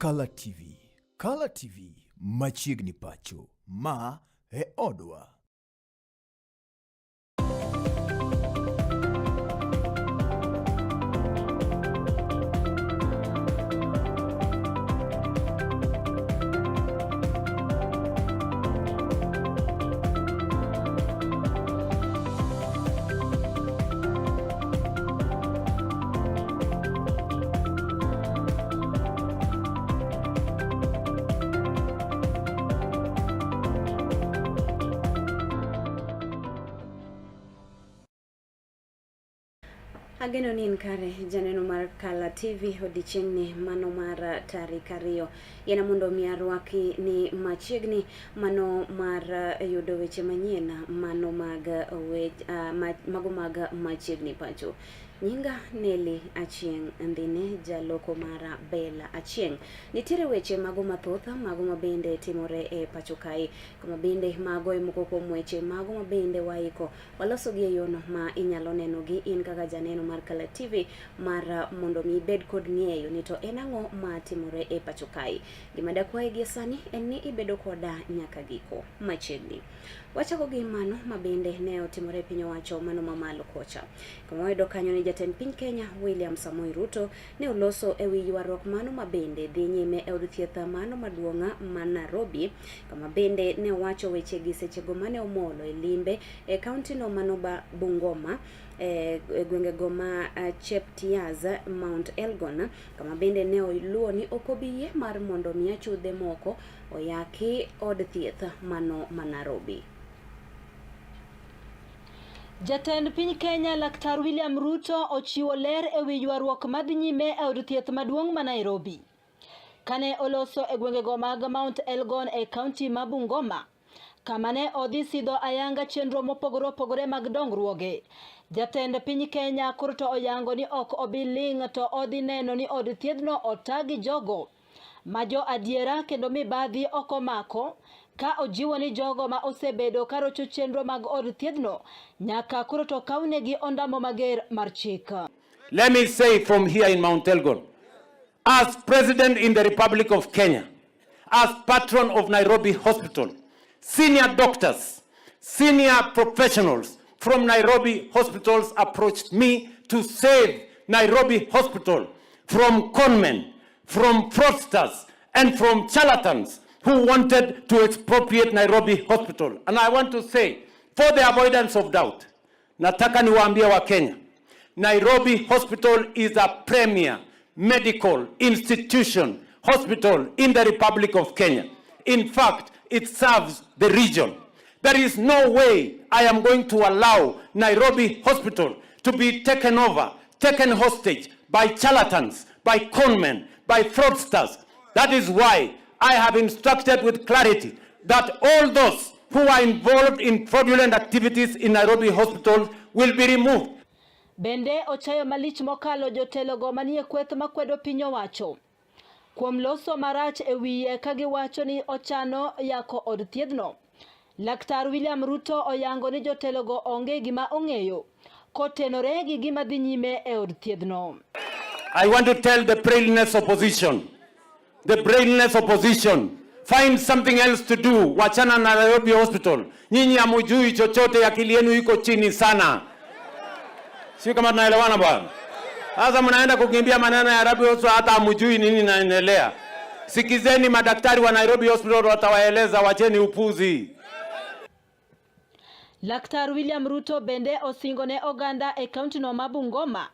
Kala TV. Kala TV machiegni pacho. Ma e odwa. Ageno ni in kare janeno mar Kala TV odiechieng'ni mano mar tarik 2. Yiena mondo mi arwaki ni machiegni mano mar yudo weche manyien mano mag wech, mago mag machiegni pacho. Nyinga Nelly Achieng' Ndhine, jaloko mara Bella Achieng'. Nitiere weche mago mathoth mago mabende timore e pacho kae, kama bende mago e moko kuom weche mago mabende waiko waloso gi e yono ma inyalo neno gi in kaka janeno mar Kala TV mar mondo mi ibed kod ng'eyo ni to en ang'o ma timore e pacho kae. Gima dakwayi gie sani en ni ibedo koda nyaka giko machiegni. Wachako gi mano ma bende ne otimore e piny owacho mano mamalo kocha. Kama wayudo kanyo ni jatend piny Kenya William Samoei Ruto ne oloso e wi ywaruok mano ma bende dhi nyime e od thieth mano maduong' ma Nairobi, kama bende ne owacho weche gi sechego mane omolo e limbe e kaunti no mano ba Bungoma e gwengego ma Cheptiaz, Mount Elgon, kama bende ne oluwo ni ok obi yie mar mondo mi achudhe moko oyaki od thieth mano ma Nairobi. Jatend piny Kenya Laktar William Ruto ochiwo ler e wi ywaruok madhi nyime e od thieth maduong' ma Nairobi. Kane oloso e gwengego mag Mount Elgon e kaunti ma Bungoma, kama ne odhi sidho ayanga chenro mopogore opogore mag dongruoge. Jatend piny Kenya koro to oyango ni ok obi ling' to odhi neno ni od thiedhno ota gi jogo ma jo adiera kendo mibadhi ok omako, ka ojiwo ni jogo ma osebedo ka rocho chenro mag od thiedhno nyaka koro to kawnegi ondamo mager mar chik. Let me say from here in Mount Elgon, as President in the Republic of Kenya, as patron of Nairobi Hospital, senior doctors, senior professionals from Nairobi hospitals approached me to save Nairobi Hospital from conmen, from fraudsters, and from charlatans who wanted to expropriate Nairobi Hospital. And I want to say, for the avoidance of doubt, nataka niwaambie wa Kenya, Nairobi Hospital is a premier medical institution hospital in the Republic of Kenya. In fact, it serves the region. There is no way I am going to allow Nairobi Hospital to be taken over, taken hostage by charlatans, by conmen, by fraudsters. That is why I have instructed with clarity that all those who are involved in fraudulent activities in Nairobi Hospital will be removed. Bende ochayo malich mokalo jotelogo manie kweth makwedo piny owacho kuom loso marach e wiye ka giwacho ni ochano yako od thiedhno. Laktar William Ruto oyango ni jotelogo onge gima ong'eyo kotenore gi gima dhi nyime e od thiedhno. I want to tell the brainless opposition, the brainless opposition, find something else to do. Wachana na Nairobi Hospital. Nyinyi hamujui chochote, akili yenu iko chini sana. Sio kama tunaelewana bwana? Sasa mnaenda kukimbia maneno ya Nairobi Hospital, hata hamujui nini inaendelea. Sikizeni madaktari wa Nairobi Hospital watawaeleza, wacheni upuzi. Laktar William Ruto bende osingo ne oganda e kaunti no ma Bungoma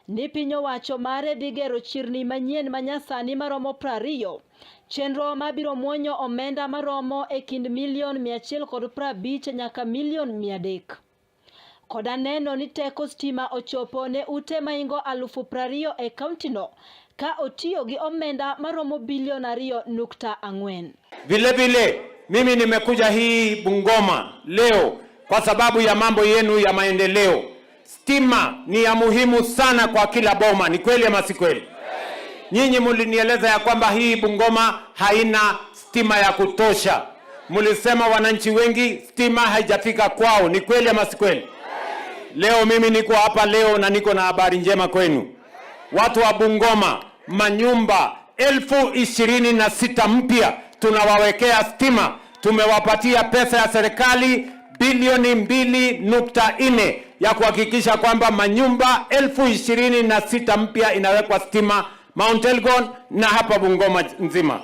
ni piny owacho mare dhi gero chirni manyien manyasani maromo 20, chenro mabiro muonyo omenda maromo e kind milion 150 nyaka milion 300. Koda neno ni teko stima ochopo ne ute maingo 20,000 e kaunti no ka otiyo gi omenda maromo bilion 2.4. Vile vile mimi nimekuja hii Bungoma leo kwa sababu ya mambo yenu ya maendeleo. Stima ni ya muhimu sana kwa kila boma, ni kweli ama si kweli? Nyinyi mulinieleza ya kwamba hii Bungoma haina stima ya kutosha. Mulisema wananchi wengi stima haijafika kwao, ni kweli ama si kweli? Leo mimi niko hapa leo na niko na habari njema kwenu. Watu wa Bungoma, manyumba 26,000 mpya tunawawekea stima. Tumewapatia pesa ya serikali bilioni 2.4 ya kuhakikisha kwamba manyumba 26,000 mpya inawekwa stima Mount Elgon na hapa Bungoma nzima.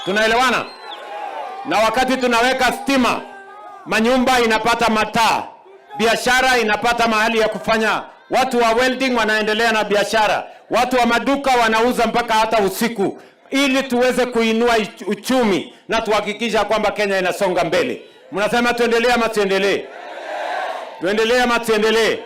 Tunaelewana? Na wakati tunaweka stima, manyumba inapata mataa, biashara inapata mahali ya kufanya, watu wa welding wanaendelea na biashara, watu wa maduka wanauza mpaka hata usiku, ili tuweze kuinua uchumi na tuhakikisha kwamba Kenya inasonga mbele. Mnasema tuendelee ama tuendelee? Tuendelee ama tuendelee?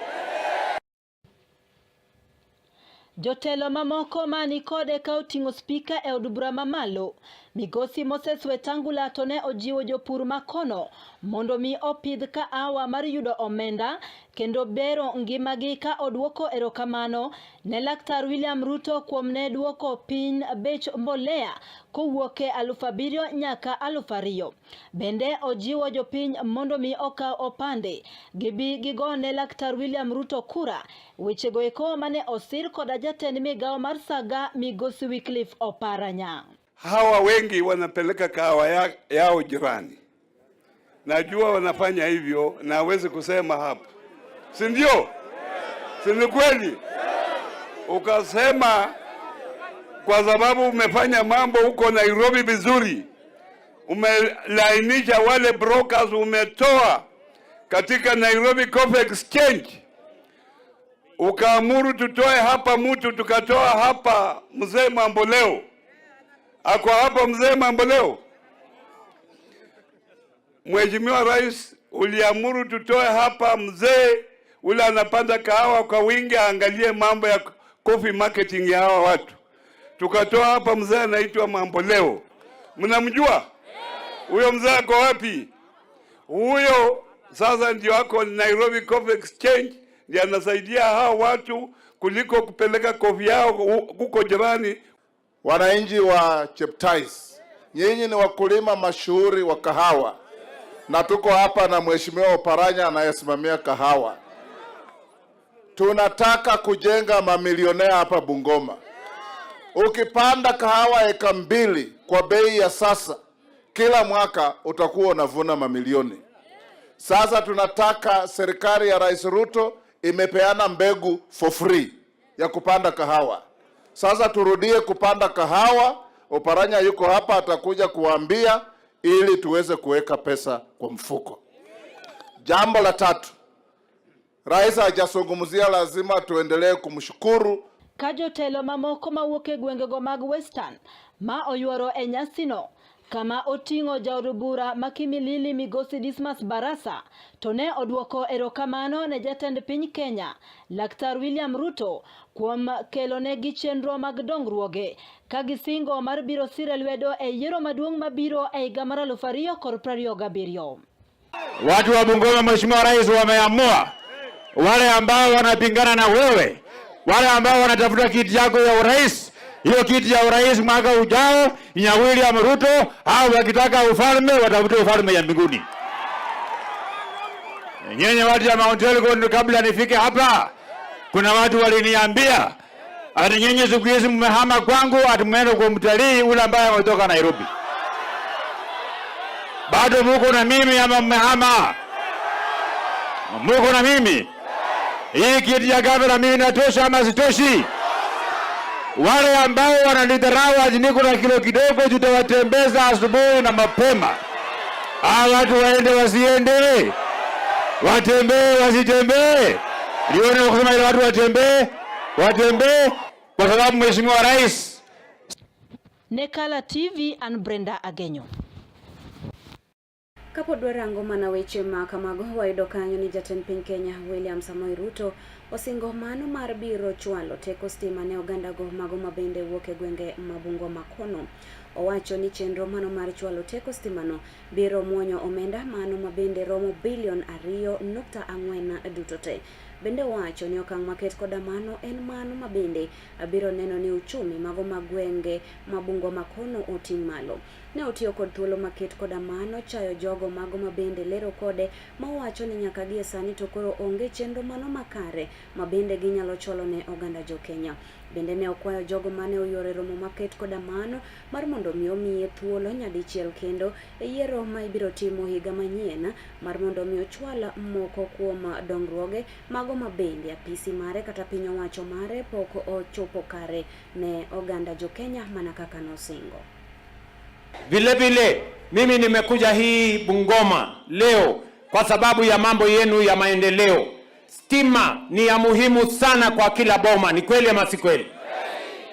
Jotelo mamoko mani kode ka oting'o spika e od bura mamalo, Migosi Moses Wetangula to ne ojiwo jopur makono mondo mi opidh kaawa mar yudo omenda kendo bero ngimagi ka oduoko erokamano ne Laktar William Ruto kuom ne duoko piny bech mbolea kowuok e 7,000 nyaka 2,000. Bende ojiwo jopiny mondo mi okaw opande gibi gigone Laktar William Ruto kura. Wechego eko mane osir koda jatend migawo mar Saga Migosi Wycliffe Oparanya. Hawa wengi wanapeleka kahawa yao jirani, najua wanafanya hivyo na hawezi kusema hapa, si ndio? Si ni kweli? Ukasema kwa sababu umefanya mambo huko Nairobi vizuri, umelainisha wale brokers, umetoa katika Nairobi Coffee Exchange, ukaamuru tutoe hapa mtu, tukatoa hapa mzee Mamboleo. Ako hapa mzee Mamboleo. Mheshimiwa Rais, uliamuru tutoe hapa mzee ule anapanda kahawa kwa wingi, aangalie mambo ya coffee marketing ya hawa watu. Tukatoa hapa mzee anaitwa Mamboleo. Mnamjua huyo mzee? Ako wapi huyo? Sasa ndio ako Nairobi Coffee Exchange, ndio anasaidia hawa watu kuliko kupeleka coffee yao huko jirani. Wananchi wa Cheptais, nyinyi ni wakulima mashuhuri wa kahawa, na tuko hapa na Mheshimiwa Oparanya anayesimamia kahawa. Tunataka kujenga mamilionea hapa Bungoma. Ukipanda kahawa eka 2 kwa bei ya sasa, kila mwaka utakuwa unavuna mamilioni. Sasa tunataka serikali ya Rais Ruto imepeana mbegu for free ya kupanda kahawa. Sasa turudie kupanda kahawa. Oparanya yuko hapa, atakuja kuambia ili tuweze kuweka pesa kwa mfuko. Jambo la tatu, Rais hajazungumzia, lazima tuendelee kumshukuru. Ka jotelo mamoko mawuok e gwengego mag Western ma oyuoro e nyasino kama oting'o jaod bura ma Kimilili Migosi Dismas Barasa to ne oduoko erokamano ne jatend piny Kenya Laktar William Ruto kuom kelonegi chenro mag dongruoge ka gisingo mar biro sire lwedo e yiero maduong' mabiro e higa mar 2027. Watu wa Bungoma, Mheshimiwa Rais, wameamua wale ambao wanapingana na wewe, wale ambao wanatafuta kiti yako ya urais, hiyo kiti ya urais mwaka ujao ni ya William Ruto, au wakitaka ufalme watafute ufalme ya mbinguni. Nyenye watu ya Mount Elgon, kabla nifike hapa, kuna watu waliniambia ati nyinyi siku hizi mmehama kwangu, ati mmeenda kwa mtalii ule ambaye ametoka Nairobi. Bado muko na mimi ama mmehama? Muko na mimi? Hii kiti ya gavana mimi natosha ama sitoshi? Wale ambao wananidharau ati niko na kilo kidogo, tutawatembeza asubuhi na mapema. Hawa watu waende wasiende? Watembee wasitembee? Lione kusema ile watu watembee, watembee kwa sababu Mheshimiwa Rais. Nekala TV and Brenda Agenyo. Kapod warango mana weche ma kamago, wayudo kanyo ni jatend piny Kenya William Samoei Ruto osingo mano mar biro chwalo teko stima ne ogandago mago mabende wuok e gwenge ma Bungoma kono. Owacho ni chenro mano mar chwalo teko stimano biro muonyo omenda mano mabende romo bilion 2.4 duto te. Bende owacho ni okang' maket koda mano en mano mabende biro neno ni uchumi mago mag gwenge ma Bungoma kono oting' malo. Ne otiyo kod thuolo maket koda mano chayo jogo mago mabende lero kode ma owacho ni nyaka gie sani to koro onge chenro mano makare ma bende ginyalo chwalo ne oganda jo Kenya. Bende ne okwayo jogo mane oyuoro e romo maket koda mano mar mondo mi omiye thuolo nyadichiel kendo e yiero ma ibiro timo higa manyien mar mondo mi ochwal moko kuom dongruoge mago ma bende apisi mare kata piny owacho mare pok ochopo kare ne oganda jo Kenya mana kaka nosingo. Vile vile mimi nimekuja hii Bungoma leo kwa sababu ya mambo yenu ya maendeleo. Stima ni ya muhimu sana kwa kila boma, ni kweli ama si kweli?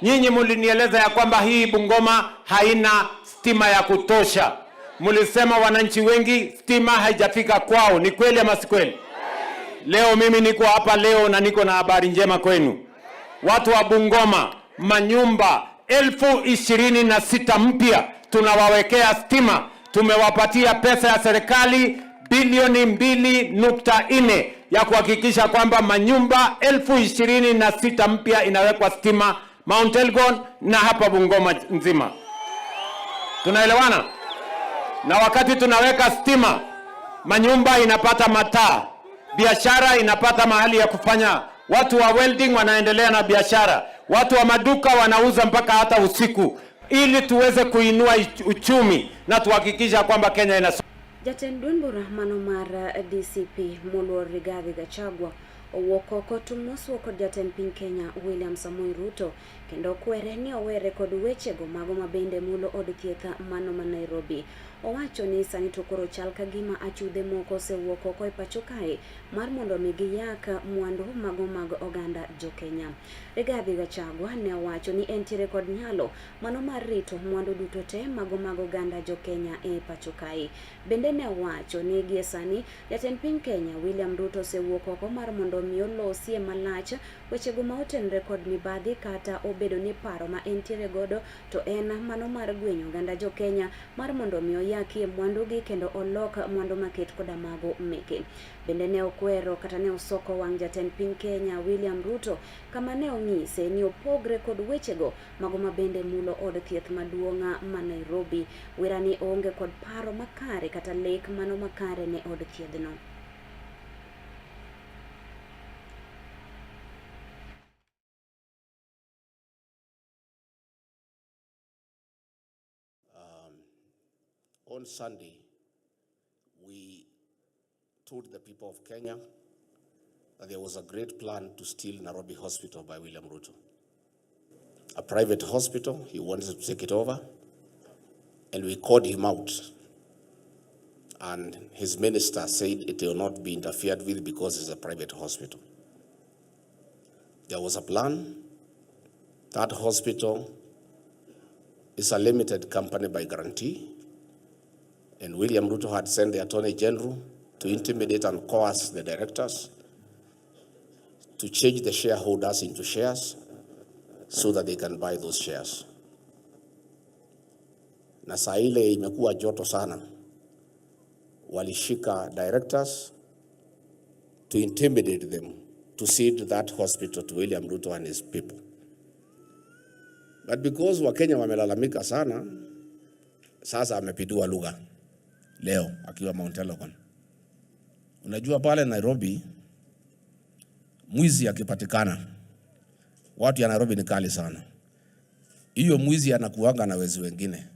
Nyinyi mulinieleza ya kwamba hii Bungoma haina stima ya kutosha. Mulisema wananchi wengi stima haijafika kwao, ni kweli ama si kweli? Leo mimi niko hapa leo na niko na habari njema kwenu. Watu wa Bungoma, manyumba 26,000 mpya tunawawekea stima. Tumewapatia pesa ya serikali bilioni 2.4 ya kuhakikisha kwamba manyumba 26,000 mpya inawekwa stima Mount Elgon na hapa Bungoma nzima. Tunaelewana? Na wakati tunaweka stima, manyumba inapata mataa, biashara inapata mahali ya kufanya, watu wa welding wanaendelea na biashara, watu wa maduka wanauza mpaka hata usiku, ili tuweze kuinua uchumi na tuhakikisha kwamba Kenya ina. Jatend duond bura mano mar DCP moluor Rigathi Gachagua owuok oko tung' moswo kod jatend piny Kenya William Samoei Ruto kendo kwere ni owere kod wechego mago ma bende mulo od thieth mano ma Nairobi. Owacho ni sani to koro chal ka gima achudhe moko osewuok oko e pacho kae mar mondo mi giyak mwandu mago mag oganda jo Kenya. Rigathi Gachagua ne owacho ni entiere kod nyalo mano mar rito mwandu duto te mago mag oganda jo Kenya e pacho kae. Bende ne owacho ni gie sani jatend piny Kenya William Ruto osewuok oko mar mondo mi olosie malach wechego ma otenre kod mibadhi kata obedo ni paro ma entiere godo to en mano mar gwenyo oganda jo Kenya mar mondo mi oyakie mwandugi kendo olok mwandu maket koda mago meke. Bende ne okwero kata ne osoko wang' jatend piny Kenya William Ruto kama ne onyise ni opogre kod wechego mago ma bende mulo od thieth maduong' ma Nairobi. Wera ni oonge kod paro makare kata lek mano makare ne od thiedhno. On Sunday, we told the people of Kenya that there was a great plan to steal Nairobi Hospital by William Ruto. A private hospital, he wanted to take it over, and we called him out. And his minister said it will not be interfered with because it's a private hospital. There was a plan. That hospital is a limited company by guarantee. And William Ruto had sent the Attorney General to intimidate and coerce the directors to change the shareholders into shares so that they can buy those shares. Na saa ile imekuwa joto sana, walishika directors to intimidate them to cede that hospital to William Ruto and his people. But because Wakenya wamelalamika sana, sasa amepindua lugha leo akiwa Mount Elgon. Unajua pale Nairobi mwizi akipatikana, watu ya Nairobi ni kali sana. Hiyo mwizi anakuanga na wezi wengine,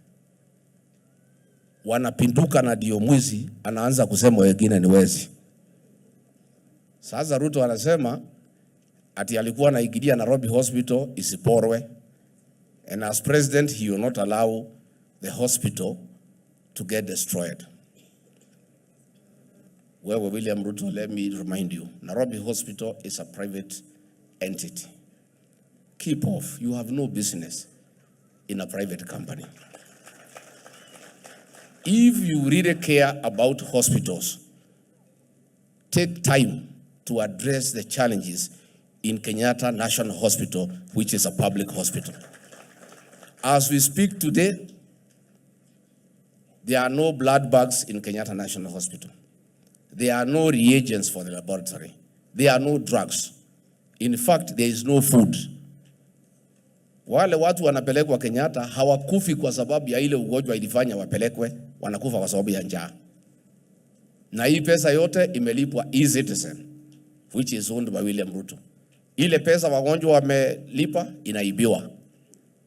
wanapinduka na ndio mwizi anaanza kusema wengine ni wezi. Sasa Ruto anasema ati alikuwa anaingilia Nairobi Hospital isiporwe, and as president he will not allow the hospital to get destroyed. Wewe William Ruto, let me remind you, Nairobi Hospital is a private entity. Keep off. You have no business in a private company. If you really care about hospitals, take time to address the challenges in Kenyatta National Hospital, which is a public hospital. As we speak today, there are no blood bags in Kenyatta National Hospital. There are no reagents for the laboratory. There are no drugs. In fact, there is no food. Wale watu wanapelekwa Kenyatta hawakufi kwa sababu ya ile ugonjwa ilifanya wapelekwe, wanakufa kwa sababu ya njaa. Na hii pesa yote imelipwa e-Citizen. which is owned by William Ruto. Ile pesa wagonjwa wamelipa inaibiwa.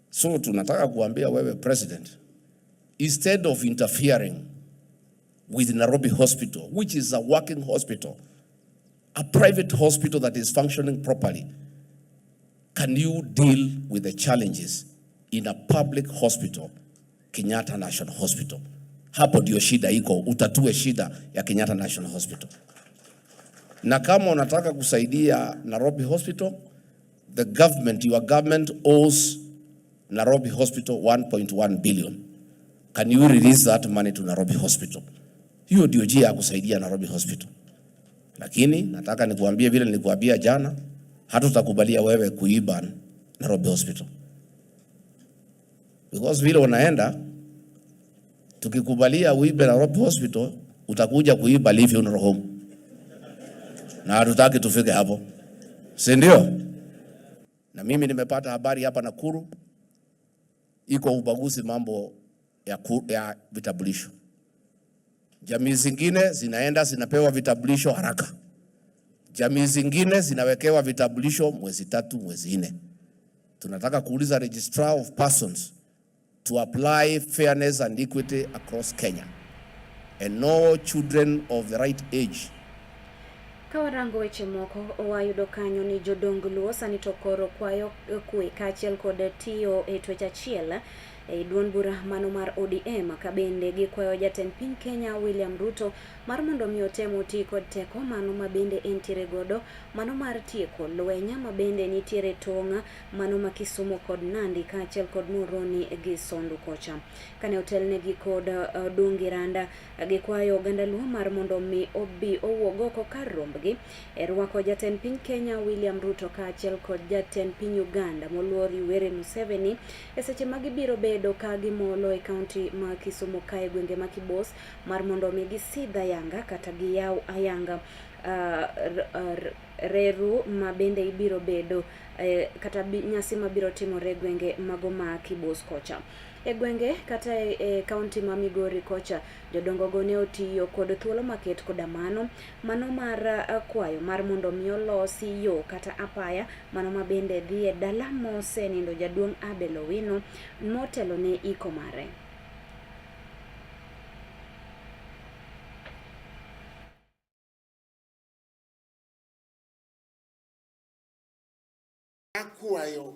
So tunataka kuambia wewe president, instead of interfering with Nairobi Hospital, which is a working hospital, a private hospital that is functioning properly, can you deal with the challenges in a public hospital, Kenyatta National Hospital? Hapo ndio shida iko, utatue shida ya Kenyatta National Hospital. Na kama unataka kusaidia Nairobi Hospital, the government, your government owes Nairobi Hospital 1.1 billion. Can you release that money to Nairobi Hospital? Hiyo ndio njia ya kusaidia Nairobi Hospital. Lakini nataka nikuambie vile nilikuambia jana, hatutakubalia wewe kuiba Nairobi Hospital. Because vile unaenda, tukikubalia uibe Nairobi Hospital, utakuja kuiba Lee Funeral Home. Na hatutaki tufike hapo, si ndio? Na mimi nimepata habari hapa Nakuru iko ubaguzi mambo ya vitambulisho. Jamii zingine zinaenda zinapewa vitambulisho haraka, jamii zingine zinawekewa vitambulisho mwezi 3, mwezi 4. Tunataka kuuliza Registrar of Persons to apply fairness and equity across Kenya and no children of the right age. Kawarango weche moko wayudo kanyo ni jodong Luo sani to koro kwayo kwe kaachiel kod tiyo e twech achiel e duond bura mano mar ODM, ka bende gikwayo jatend piny Kenya William Ruto mar mondo mi otem oti kod teko mano ma bende entiere godo mano mar tieko lweny ma bende nitiere tong' mano ma Kisumu kod Nandi kaachiel kod Muhoroni gi Sondu kocha. Kane otelnegi kod Odungi Randa, gikwayo oganda Luo mar mondo mi obi owuog oko kar rombgi e rwako jatend piny Kenya William Ruto kaachiel kod jatend piny Uganda moluor Yoweri Museveni e seche ma gibiro bedo ka gimolo e kaunti ma Kisumu kae gwenge ma Kibos mar mondo mi gisidh ayanga kata giyaw ayanga reru ma bende ibiro bedo kata nyasi mabiro timore e gwenge mago ma Kibos kocha. E gwenge kata e kaunti ma Migori kocha, jodongo go ne otiyo kod thuolo maket koda mano mar kwayo mar mondo mi olosi yo kata apaya mano ma bende dhi e dala mosenindo jaduong' Abel Owino motelo ne iko mare. Akwayo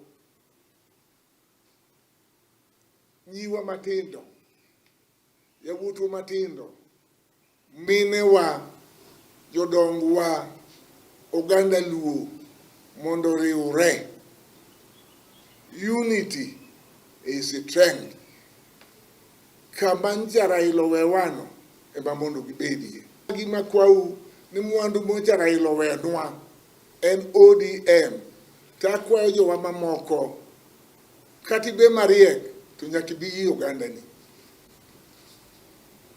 nyiwa matindo, yawuotwa matindo, minewa, jodongwa, oganda Luo mondo oriwre. Unity is strength. Kama ncha Raila owewano ema mondo gibedie. Gima kwau ni mwandu mocha Raila owenwa en ODM. To akwayo jowa mamoko, kata ibe mariek to nyaka ibi gi ogandani.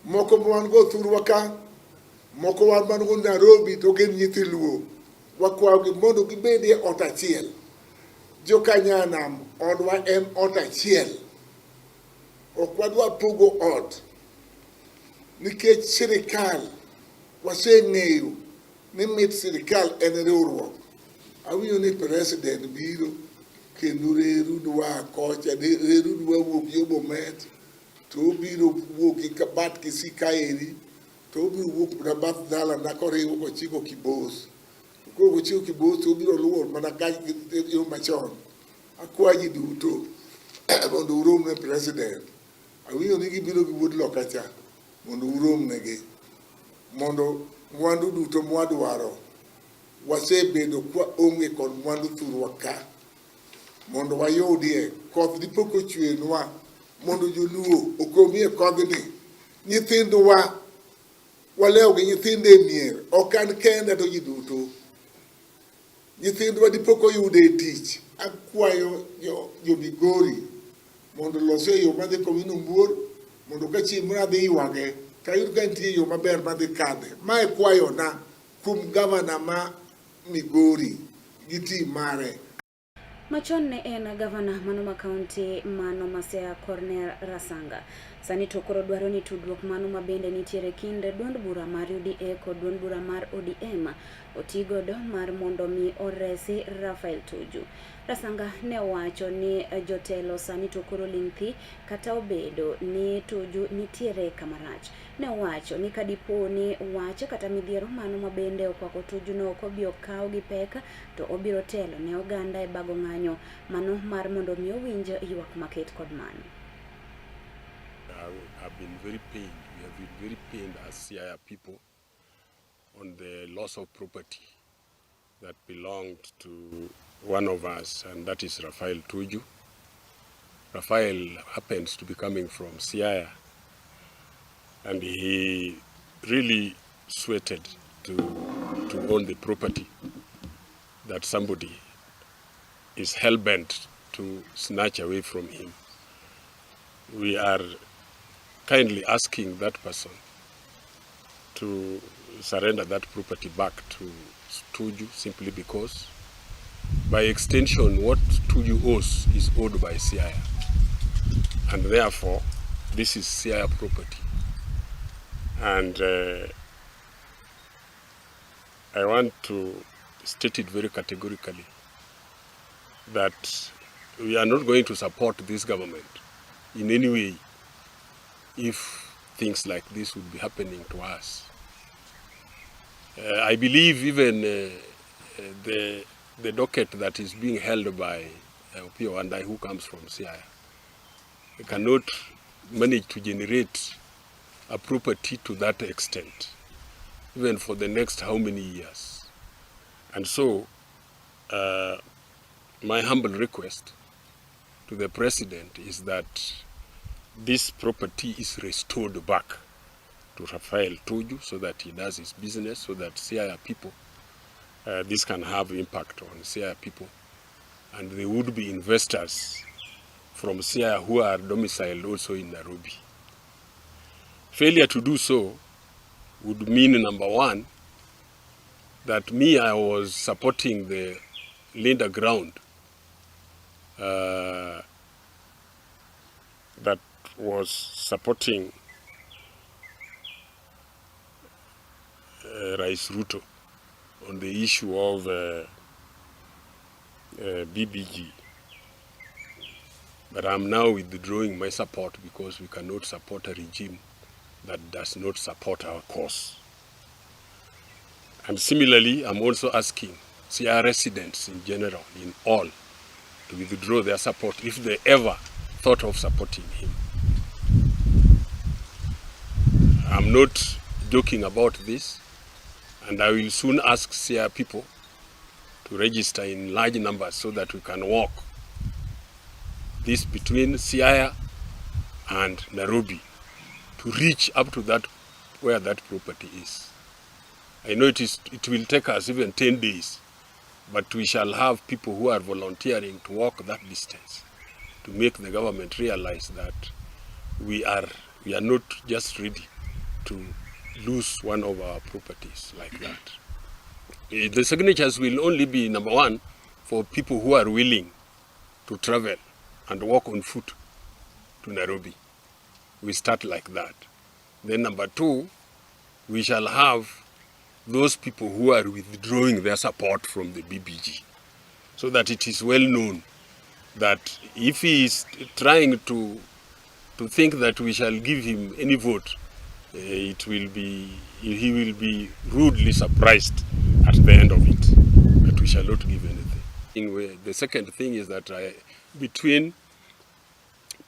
Moko wan go thurwa ka, moko wan man go Nairobi to gin nyithi Luo. Wakwayogi mondo gibed e ot achiel. Jokanyanam, odwa en ot achiel. Ok wadwa pogo ot nikech sirikal waseng'eyo ni mit sirikal en riwruok. Awinjo ni president biro kendo reru dwa kocha, reru dwa wuok yo Bomet, to obiro wuok gi bath Kisii kaeri, to obiro wuok mana bath dalana koriwo kochiko Kibos. To koro kochiko Kibos to obiro luwo mana yo machon. Akwayo ji duto mondo urom ne president. Awinjo ni gibiro gi wuod loka cha mondo urom negi. Mondo mwandu duto mwadwaro wasebedo kwa onge kod mwandu thurwa ka mondo wayudie koth dipo kochwenwa mondo joluo okomie kodhni. Nyithindwa walewo gi nyithindo e mier, ok an kenda to ji duto. Nyithindwa dipo koyude tich. Akwayo jo Migori mondo olos e yo madhi Kowino Mbuor mondo ka chieng' moro adhi ywage to ayud ka nitie yo maber madhi kadhe. Mae kwayona kuom gavana ma Migori gi tim mare. Machon ne en gavana mano ma kaunti mano ma Siaya Cornel Rasanga. Sani to koro dwaro ni tudruok mano ma bende nitiere kind duond bura mar UDA kod duond bura mar ODM otigodo mar mondo mi oresi Raphael Tuju. Rasanga ne owacho ni jotelo sani to koro ling' thi kata obedo ni Tuju nitiere kama rach. Ne owacho ni kadipo ni wach kata midhiero mano ma bende okwako Tuju no ok obi okaw gi pek to obiro telo ne oganda e bago ng'anyo mano mar mondo mi owinj ywak maket kod mano. I have been very pained. We have been very pained as Siaya people on the loss of property that belonged to one of us, and that is Raphael Tuju. Raphael happens to be coming from Siaya, and he really sweated to own the property that somebody is hell-bent to snatch away from him. We are kindly asking that person to surrender that property back to Tuju, simply because, by extension, what Tuju owes is owed by Siaya. And therefore, this is Siaya property. And I want to state it very categorically that we are not going to support this government in any way if things like this would be happening to us. I believe even the docket that is being held by Opiyo Wandayi, who comes from Siaya, cannot manage to generate a property to that extent, even for the next how many years. And so, my humble request to the president is that this property is restored back to Raphael Tuju so that he does his business, so that Siaya people, this can have impact on Siaya people, and there would be investors from Siaya who are domiciled also in Nairobi. Failure to do so would mean, number one, that me, I was supporting the Linda Ground that was supporting Rais Ruto on the issue of BBG. But I'm now withdrawing my support because we cannot support a regime that does not support our cause. And similarly, I'm also asking Siaya residents in general, in all, to withdraw their support if they ever thought of supporting him. I'm not joking about this, and I will soon ask Siaya people to register in large numbers so that we can walk this between Siaya and Nairobi to reach up to that where that property is. I know it will take us even 10 days, but we shall have people who are volunteering to walk that distance to make the government realize that we are not just ready to lose one of our properties like that. The signatures will only be, number one, for people who are willing to travel and walk on foot to Nairobi. We start like that. Then number two, we shall have those people who are withdrawing their support from the BBG, so that it is well known that if he is trying to think that we shall give him any vote, he will be rudely surprised at the end of it, that we shall not give anything. The second thing is that between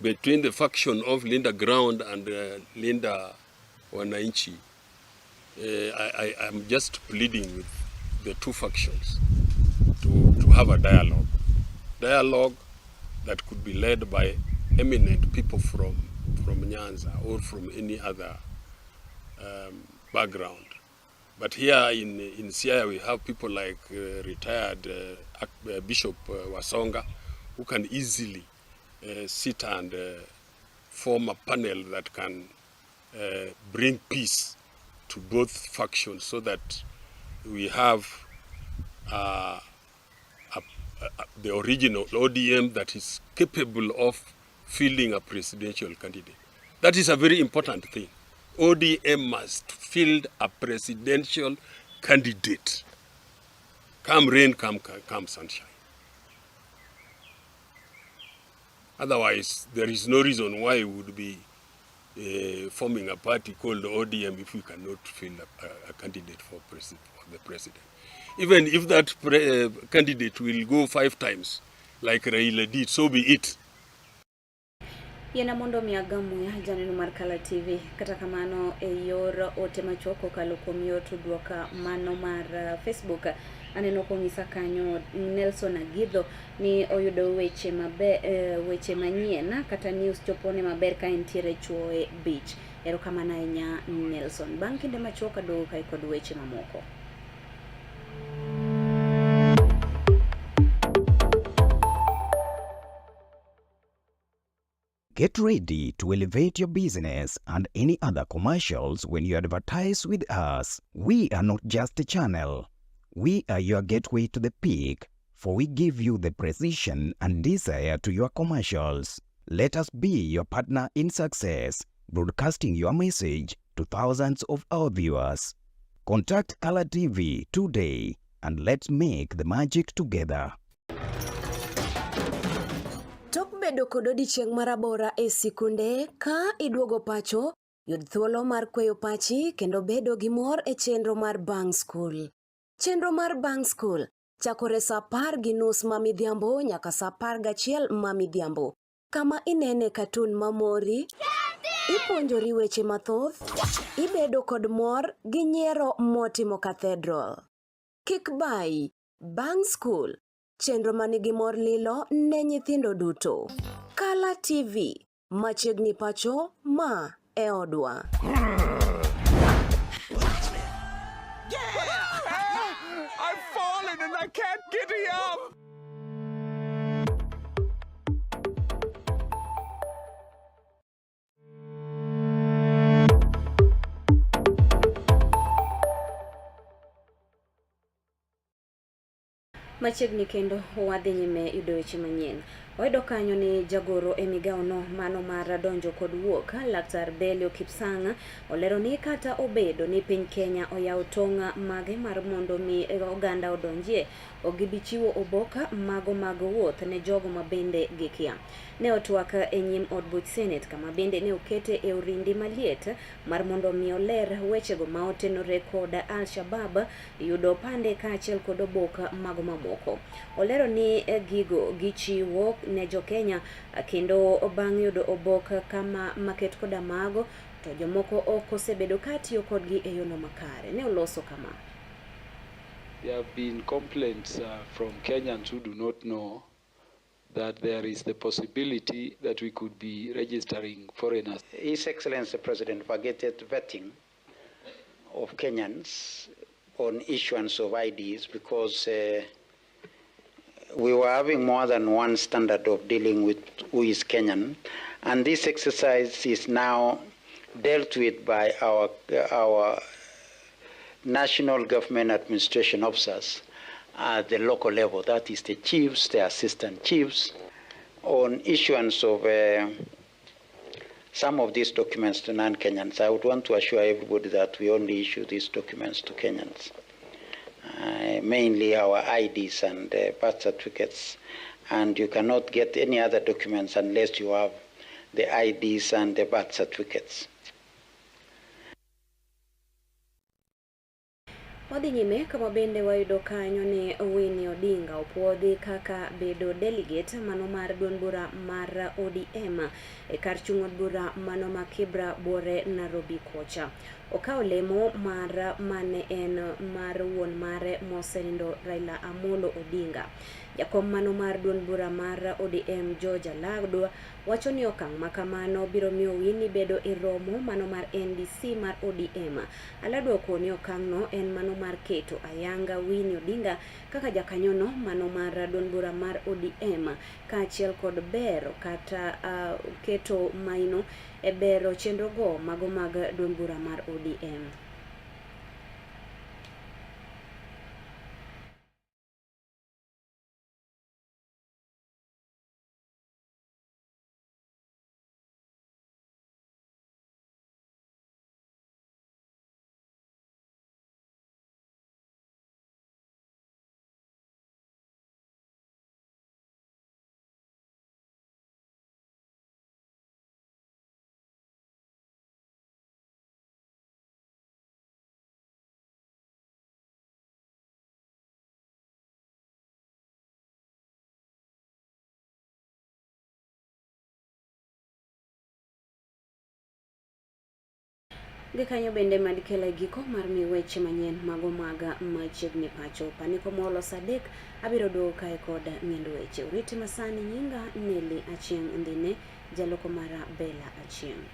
the faction of Linda Ground and Linda Wananchi, I am just pleading with the two factions to have a dialogue. Dialogue that could be led by eminent people from Nyanza or from any other background. But here in Siaya we have people like retired Bishop Wasonga, who can easily sit and form a panel that can bring peace to both factions, so that we have the original ODM that is capable of fielding a presidential candidate. That is a very important thing. ODM must field a presidential candidate. Come rain, come sunshine. Otherwise, there is no reason why we would be forming a party called ODM if we cannot field a candidate for the president. Even if that candidate will go 5 times, like Raila did, so be it. Yiena mondo mi agam muya janeno mar Kala TV. Kata kamano e yor ote machuok kokalo kuom yor tudruok mano mar Facebook, aneno kong'isa kanyo Nelson Agidho ni oyudo weche maber, weche manyien kata news chopone maber ka entiere Chuoe Beach. Erokamano ahinya Nelson. Bang' kinde machuok aduogo kae kod weche mamoko. Get ready to elevate your business and any other commercials when you advertise with us. We are not just a channel. We are your gateway to the peak, for we give you the precision and desire to your commercials. Let us be your partner in success, broadcasting your message to thousands of our viewers. Contact Kala TV today and let's make the magic together. Tok bedo kod odiechieng' marabora e sikunde, ka iduogo pacho, yud thuolo mar kweyo pachi kendo bedo gi mor e chenro mar Bang' School. Chenro mar Bang' School chakore sa 10:30 ma midhiambo nyaka sa 11 ma midhiambo, kama inene katun mamori, ipuonjori weche mathoth, ibedo kod mor gi nyiero motimo cathedral. Kik bayi, Bang' School, chenro manigi mor lilo ne nyithindo duto. Kala TV, machiegni pacho, ma e odwa. I've fallen and I can't get up. Machiegni kendo wadhi nyime yudo weche manyien. Wayudo kanyo ni jagoro e migawo no mano mar donjo kod wuok, Laktar Belio Kipsang, olero ni kata obedo ni piny Kenya oyawo tong' mage mar mondo mi oganda odonjie, ok gibi chiwo obok mago mag wuoth ne jogo ma bende gikia. Ne otwak e nyim od buch Senate kama bende ne okete e orindi maliet mar mondo mi oler wechego ma otenore kod Al-Shabaab yudo opande kaachiel kod obok mago mamoko. Olero ni gigo gichiwo ne jo-Kenya kendo bang' yudo obok kama maket koda mago to jomoko ok osebedo ka tiyo kodgi e yono makare. Ne oloso kama. There have been complaints from Kenyans who do not know that there is the possibility that we could be registering foreigners. His Excellency President vacated vetting of Kenyans on issuance of IDs because we were having more than one standard of dealing with who is Kenyan, and this exercise is now dealt with by our national government administration officers at the local level, that is the chiefs, the assistant chiefs, on issuance of some of these documents to non-Kenyans. I would want to assure everybody that we only issue these documents to Kenyans, mainly our IDs and birth certificates, and you cannot get any other documents unless you have the IDs and the birth certificates. Wadhi nyime kama bende wayudo kanyo ni Winnie Odinga opuodhi kaka bedo delegate mano mar duond bura mar ODM e kar chung' od bura mano ma Kibra Buore Nairobi kocha. Okawo lemo mar mane en mar wuon mare mosenindo Raila Amolo Odinga. Jakom mano mar duond bura mar ODM George Aladwa wacho ni okang' ma kamano biro miyo Winnie bedo e romo mano mar NDC mar ODM. Aladwa okoni ni okang'no en mano mar keto ayanga Winnie Odinga kaka jakanyono mano mar duond bura mar ODM kaachiel kod bero kata keto maino e bero chenrogo mago mag duond bura mar ODM. Gi kanyo bende mad kela e giko mar mi weche manyien mago mag machiegni pacho. Paniko molo saa 3 abiro duogo kae kod ng'end weche. Uriti masani nyinga Nelly Achieng' Ndine, jaloko mara Bella Achieng'.